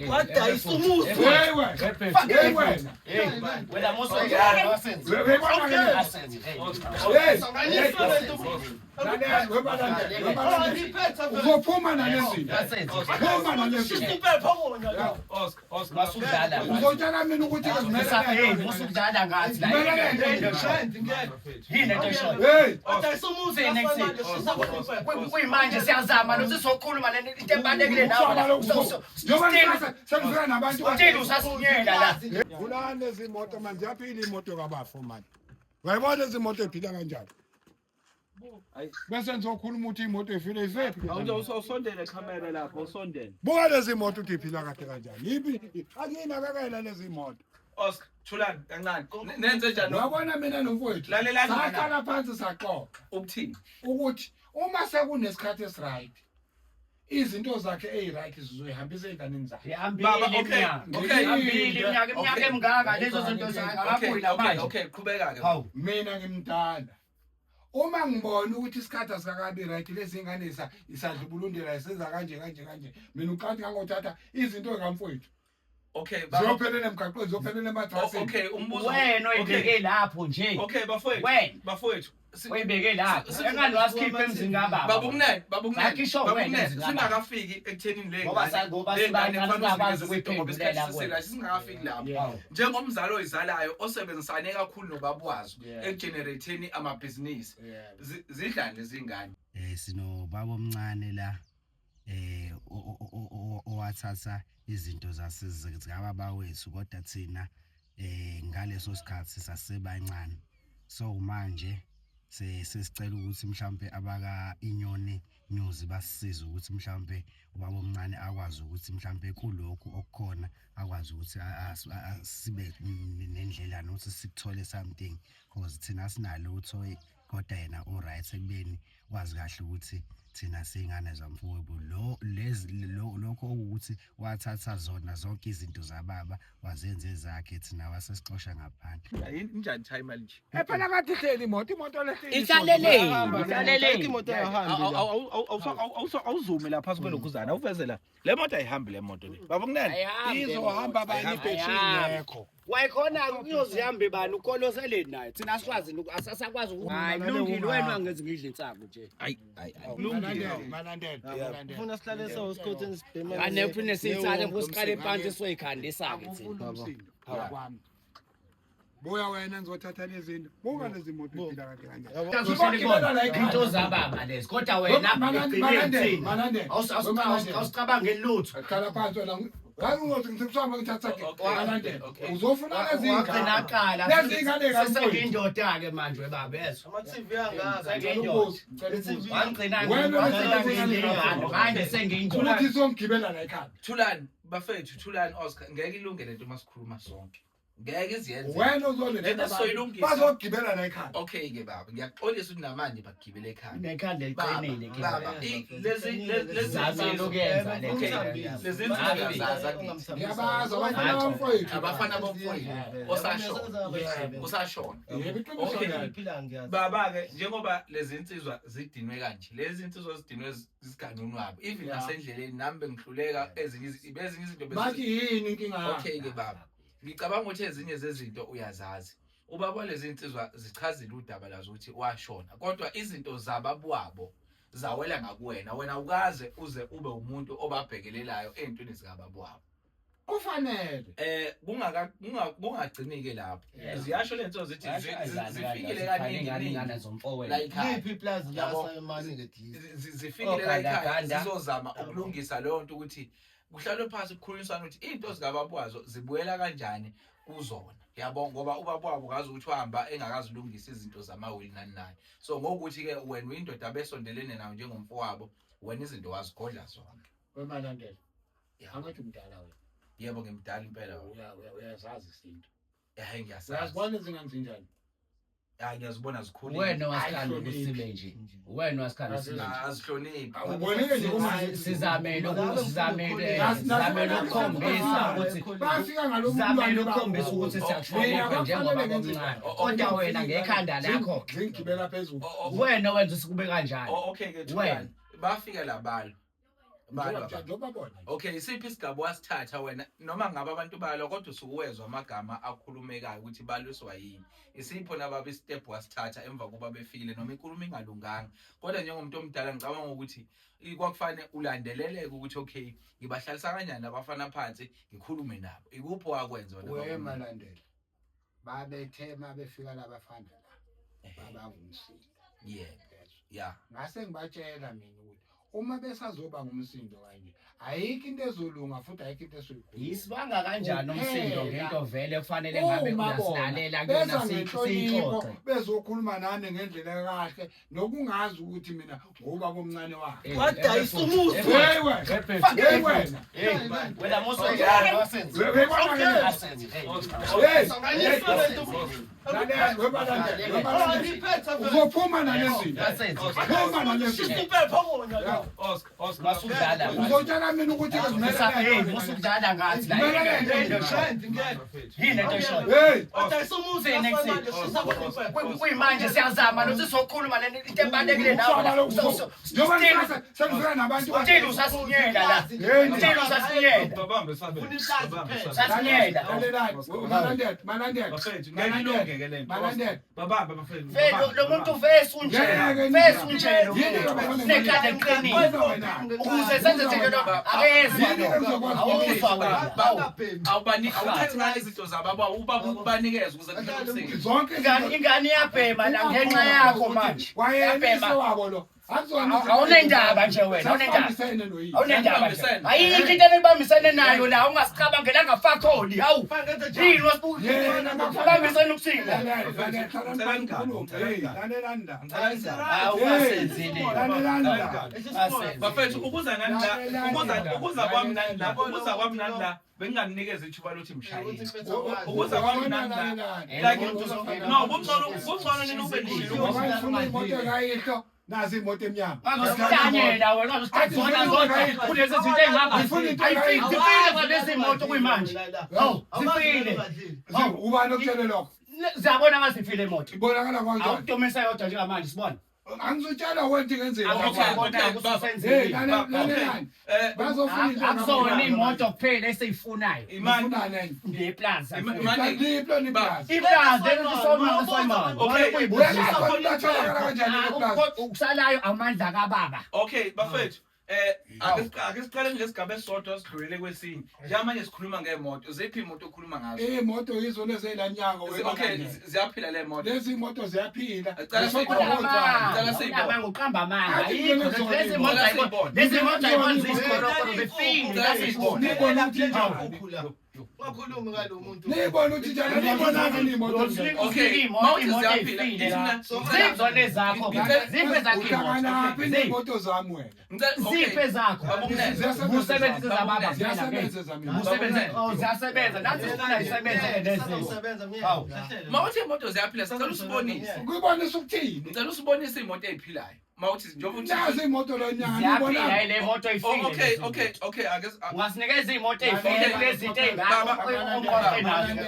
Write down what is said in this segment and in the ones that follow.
Wadayisa umuzi. Hey wena. Hey wena. Wena muso njalo wasenze. Asenze. Hey. Lalela, webalandela, webalandela. Uzophuma nalezi. Asenze. Phuma nalezi. Impepho kona la. Oscar, Oscar. Masudlala. Uzotshela mina ukuthi Hey, musudlala ngathi la. Yini lento eshoyo? Hey. Wadayisa umuzi. Next. Shisa kona impepho. Kuyimanje siyazama nokuthi sizokhuluma le into ebalulekile nawe. Njengoba sengifika nabantu. Still usasinyela la. Vulani lezi moto manje ziyaphila imoto kabafo manje. Uyayibona lezi moto ephila kanjani? Bese nizokhuluma ukuthi imoto ifile ifephi. Awusondele camera lapho, usondele. Buka lezi moto ukuthi iphila kahle kanjani. Yiphi akuyinakekela lezi moto. Oscar, thulani kancane. Nenze njani? Uyabona mina nomfowethu. Lalelani mina. Saqala phansi saxoxa Ukuthini? ukuthi uma sekunesikhathi esiright izinto zakhe eyiright sizoyihambisa ey'nganeni zakhe. Baba, okay, okay. Ihambile iminyaka iminyaka Okay. emingaka lezo zinto Okay, zingakabuyi okay, manje. okay, qhubeka ke. Hawu. Mina ngimdala. Uma ngibona ukuthi isikhathi asikakabi right lezi ngane isadlubulundela isenza kanje kanje kanje mina uqathi ngangothatha izinto zikamfowethu Okay, baba. ziyophelela emgaqweni ziyophelela ematrasini. Okay, umbuzo. Wena oyibeke lapho nje. Okay, bafowethu. Wena. Bafowethu. Oyibeke lapho. Engani wasikhipha emzini kababa. Baba ukunene, baba ukunene. Akhisho Baba wena ukunene, emzini kababa. singakafiki ekuthenini le Ngoba ngane- ngoba le ngane sibancane kufanele singakwazi uzinikeze izinto ngoba isikhathi ukuyiphendulela kuwena. sesela, singakafiki lapho. Yeah. Njengomzali oyizalayo osebenzisane kakhulu nobaba wazo Yeah. ekugenerate-eni amabhizinisi. Zidlani lezi ngane? Sinobaba omncane la owathatha izinto zikababa wethu, kodwa thina ngaleso sikhathi sasebancane. So manje sesicela ukuthi mhlambe abaka Inyoni News basisize ukuthi mhlambe ubaba omncane akwazi ukuthi mhlambe kulokhu okukhona akwazi ukuthi sibe nendlela nokuthi sikuthole something, because thina sinalutho, kodwa yena u-right ekubeni wazi kahle ukuthi thina siyingane zamfowethu lo lezi lokho okuwukuthi wathatha zona zonke izinto zababa wazenza ezakhe, thina wasesixosha ngaphandle. Injani timer nje? Phela kathi ihleli imoto imoto lehleli. Ihlaleleni, ihlaleleni. Imoto ayihambi la. Awuzume la phasi kwelokuzana, awuveze la. Le moto ayihambi le moto le. Baba ukunene. Ayihambi. Izohamba bani ibhetri Ayihambi. ingekho. Wayikhona kuyozihambe bani ukholoseleni naye. Thina asikwazi asasakwazi ukuthi hayi kulungile wena angenzi ngidle insangu nje. Ayi, ayi, ayi. Malandela, malandela, malandela. Ufuna sihlale sawo sikhotheni sibhema. Kane kuphinde siyithale kusiqale phansi soyikhandisa ke thina. Akufuni umsindo wakwami. Buya wena ngizothatha lezi zinto. Buka lezi moto iphila kahle kanjani. Into zababa lezi kodwa wena Malandela, malandela. awusicabangeli lutho. Hlala phansi wena. Hayi ungothi ngisekusama ngithatha ke. Okay, Malandela. okay. Uzofuna lezi Wagcina ngane. qala. Lezi ngane kamfowethu. Sesengiyindoda ke manje webaba ezwa. Ama TV angaka. Sengiyindoda. Wangigcina Wena wangigcina lezi ngane ngiyingane manje sengiyindoda. Ukuthi izomgibela la ekhaya. Thulani, bafethu, thulani Oscar, ngeke ilunge lento masikhuluma sonke. Ngeke iziyenze. Wena uzoletha Lento abantu. soyilungisa. Bazogibela la ekhaya. Okay ke baba, ngiyaxolisa ukuthi namanje bagibele ekhaya. Nekhanda eliqinile ke. Baba, lezi Zama lokuyenza le. Okay, lezi nsizwa uyazazi angithi. Ngiyabazi abafana bamfowethu. Abafana bomfowethu osashona. Usashona. Yebo iqiniso Okay. lelo. Baba ke njengoba lezi insizwa zidinwe kanje, lezi insizwa zidinwe ziganunu wabo. Even nasendleleni nami bengihluleka ezinye bezinye izinto Bathi yini inkinga yakho? Okay ke baba. Ngicabanga ukuthi ezinye zezinto uyazazi. Ubaba lezi insizwa zichazile udaba lazo ukuthi washona, kodwa izinto zababwabo zawela ngakuwena. Wena ukaze uze ube umuntu obabhekelelayo ey'ntweni zikababwabo. Kufanele. Kungagcini ke lapho. Yeah. Ziyasho le nto zithi zifikile kaningi ingane ningi zomfowethu. la ekhaya. Liphi iplazi la Yabo. sayimani ngedlisa. Zifikile la ekhaya Ogandaganda. zizozama ukulungisa leyo nto ukuthi kuhlalwe phansi kukhulunyiswane ukuthi iy'nto zikababwazo zibuyela kanjani kuzona. Yabo, ngoba ubaba wabo ngazi ukuthi wahamba engakazilungisa izinto zamawili nani nani. So ngokuthi-ke wena uyindoda abesondelene nayo njengomfowabo, wena izinto wazigodla zonke. Wemalandela. Yeah. Angathi umdala wena. Yebo, ngimdala impela baba. Uyazazi isinto. Hhayi, ngiyasazi. Uyazibona izingane zinjani? Hhayi, ngiyazibona zikhulile. Wena wasikhanda Ayihloniphi. ukusibe nje. Wena wasikhanda usibe nje. Azihloniphi. Ubonile nje uma Sizamele sizamele ukukhombisa ukuthi bafika ngalo sizamele ukukhombisa ukuthi siyakuhlonipha njengoba bomncane. Kodwa wena ngekhanda lakho Zingigibela phezulu. wena wenza usikube kanjani? Okay ke Wena. Thulani, bafika labalo. Balwa abantu. Njengoba bona nje. Okay, isiphi isigaba wasithatha wena noma ngabe abantu balwa kodwa usuke wezwa amagama akhulumekayo ukuthi balwiswa yini. Isipho nababa istep wasithatha emva kuba befikile noma inkulumo ingalunganga. Kodwa njengomuntu omdala ngicabanga ukuthi kwakufanele ulandeleleke ukuthi okay, ngibahlalisa kanjani abafana phansi ngikhulume nabo. Ikuphi wakwenza wena? We baba? Malandela, babethe mabefika labafana la babangumsindo. Yebo. Yeah. Ngase ngibatshela mina ukuthi uma besazoba ngumsindo kanje ayikho into ezolunga futhi ayikho into esoyikhuluma. Yisibanga kanjani umsindo Kuphela. ngento vele kufanele ngabe Uma bona uyasilalela beza kuyona ngenhlonipho siyixoxe. bezokhuluma nami ngendlela kahle nokungazi ukuthi mina ngubaba omncane wakhe. Wadayisa umuzi. Hey wena, hey wena. Hey, wena muso Hey, wena. Asenze. Hey. Hey, lalela, we Malandela, we Malandela. Uzophuma nalezi. Asenze. Phuma nalezi. Oscar, Oscar. Masudlala. Uzotshela mina ukuthi Hey, musudlala ngathi la. Yini lento eshoyo? Hey, Wadayisa umuzi. Kuyimanje siyazama nokuthi sizokhuluma le into ebalulekile nawe la. njengoba sengifika nabantu Utshela usasinyela la. Hey, Utshela usasinyela. Babambe sabe. Usasinyela. Lalelani, Malandela, Malandela. Bafethu, ngeke ilungeke le nto. Malandela. Babambe bafethu. Vele lo muntu vese unje. Vese unje lo Yini muntu. Sinekhanda eliqinile. Ukuze senze thina lo akezwa lo. Awuzwa wena. Awu. Awubani awuthathi ngale izinto zababa ubaba ubanikeze ukuze kuphele umsebenzi. Zonke Ingane ingane iyabhema la ngenxa yakho manje. Wayena Iyabhema. wabo lo. Akuzona. Awunendaba nje wena, awunendaba. Sasibambisene noyise. Awunendaba nje. Siyabambisene. Ayikho into enibambisene nayo la ungasicabangela ngafakholi. Hawu. Yini wasibuka? Yena Ubambisene ukuthini? Lalela, lalela, hey, lalelani la. Hawu ungasenzile. Lalelani la. Ungasenzi. Bafethu ukuza nani la ukuza ukuza kwami nani la ukuza kwami nani la benginganinikeza ithuba lokuthi mshayile. Ukuza kwami nani la like no kungcono kungcono nina ube nishilo Ngoba ukuthi ngifuna imoto kayihlo, nazi imoto emnyama. Ungazosihlanyela wena ungazosihlanyela zona zodwa kulezi zinto ey'ngaka. Ayifiki zifile kwalezi moto kuyimanje. Hawu zifile. Ubani okutshele lokho? Ziyabona ngazifile imoto. Ibonakala kanjani? Awukudomisa yodwa njengamanje sibona. Angizotshela wena ukuthi ngenzeni. Okay, okay, Awukubona baba. Hey, usenzile. lalelani. eh Bazofuna into Akusona imoto kuphela esiyifunayo. imani Ifuna neni? Ngeplaza. Liplo niplaza. Iplaza leli somali. Okay. Uyabona latholakala kanjani le plaza? Ukusalayo amandla kababa. Okay bafethu ake siqale ngesigaba esisodwa sidlulele kwesinye. Njengamanje sikhuluma ngemoto. Ziphi imoto okhuluma ngazo? Imoto yizo lezi elanyango Okay, ziyaphila le moto. Lezi imoto ziyaphila. Cela siyibone. Cela siyibone. Unamanga uqamba amanga. Athi Ayikho ngeke lezi moto Cela ayibona. siyibone. Lezi moto ayibona zisikorokoro zifile. Cela siyibone. Nibona ukuthi njani? Wakhuluma ngalo muntu. Nibona ukuthi njani? Nibonani imoto? Okay, Imoto mawuthi imoto ziyaphila, eyifile la. ngifuna- Ziphi ezakho? Ziphi ezakho imoto? Uhlanganaphi Ziphi? ney'moto zami wena? Ngicela okay. Ziphi ezakho? Baba uMnene. Ziyasebenza Usebenzise zababa. Ziyasebenza zami. Usebenze. Oh, ziyasebenza. Nathi sifuna isebenze lezi. Usebenza Hawu. Mawuthi imoto ziyaphila sicela usibonise. Kuyibonisa ukuthini? Ngicela usibonise imoto eyiphilayo. Mawuthi njengoba uthi Nazi imoto lo nyanga Ziyaphila nibona. le moto Oh, ifile. okay, lezi okay, moto. okay, ake Ungasinikeza imoto eyifile Okay. kulezi zinto ey'ngaka Baba, omqoqe nazo.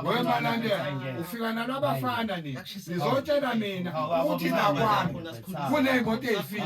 We Malandela, ufika nalabafana nini? Nizotshela mina ukuthi la kwami kuney'moto ey'file.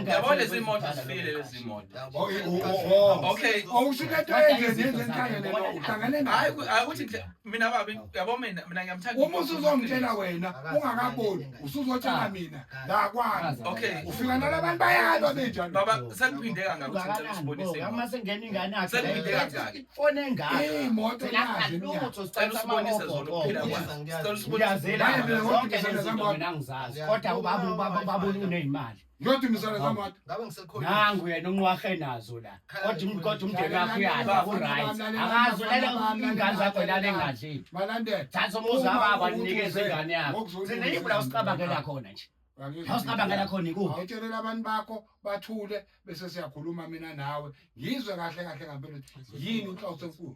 Yabo lezi moto zifile lezi moto. Oh, oh, oh. Okay. Awusho into eyenze nenze nihlangene no, uhlangene Hayi nayo. hayi ukuthi mina babi yabo mina mina ngiyamthanda. Uma usuzongitshela wena ungakaboni, usuzotshela mina la kwami. Okay. Ufika nalabantu bayalwa benjalo. Baba sekuphinde kangaka ukuthi ngicela usibonise imoto. Uma sengena ingane yakhe Sekuphinde kangaka. ifone engaka. Iy'moto nazi emnyama. Sicela usibonise zona ukuphila kwazo. Sicela usibonise. Ngiyazela Hayi, mina zonke ngodwa lezi zinto mina ngizazi. Kodwa ubaba ubaba ubaba uneyimali. Ngiyodumisana zamoto. Ngabe ngisekhona. Nangu yena unqwahe nazo la. Kodwa kodwa umndeni wakho uyadla ku-right. Akazi ulala ingane zakho lala engadlile. Malandela. Thatha umuzi kababa nikeze ingane yakho. Thina yikho la usicabangela khona nje. La usicabangela khona ikuphi? Awutshelela abantu bakho bathule bese siyakhuluma mina nawe. Ngizwe kahle kahle ngempela ukuthi yini inhloso enkulu.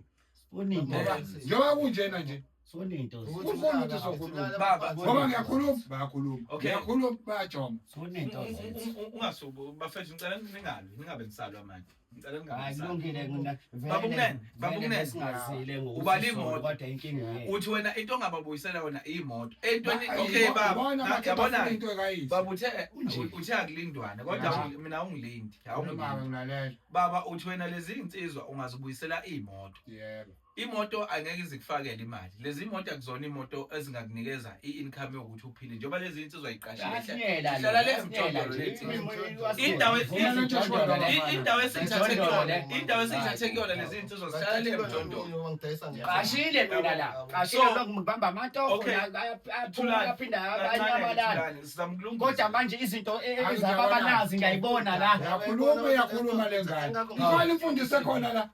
Uninto. Ngoba njengoba kunjena nje Soninto. Ufuna ukuthi sokhuluma. Baba, Ngoba ngiyakhuluma bayakhuluma. Okay. Ngiyakhuluma bayajoma. Soninto. Ungasuki bafethu ngicela ningalwi ningabe nisalwa manje. Ngicela Hayi ningabambisani. kulungile mina Baba uMnene, Baba uMnene. singazile ngokuthi Ubala sisona, imoto. kodwa inkinga yethu. Uthi wena into ongababuyisela wena imoto. Entweni Ba- okay baba. Bona bakhe Yabona bafuna into ekayise. baba uthe Unje. uthe akulindwana kodwa Ya. mina awungilindi. Noma Awungilindi. ngilalela. Baba uthi wena lezi insizwa ungazibuyisela imoto. Yebo. Imoto angeke izikufakele imali. Lezi imoto akuzona imoto ezingakunikeza i-income yokuthi uphile njengoba lezi insizwa iqashile. Asinyela Hlala le asinyela emjondolo nje. lethi. Asinyela. Indawo Vumela into eshoyo baba. Indawo esiyithathe Emjondolo kuyona, le. indawo esiyithathe kuyona lezi insizwa zihlala le emjondolo. Qashile mina la. Qashile So- lokhu ngibamba amatofo Okay. la ayaphuma Thulani, aphinda kancane ayanyamalala. Thulani, sizama ukulungisa. Kodwa manje izinto Hayi, ezababanazi ngiyayibona la. Yakhuluma yakhuluma le ngane. Ikhona imfundiso ekhona la.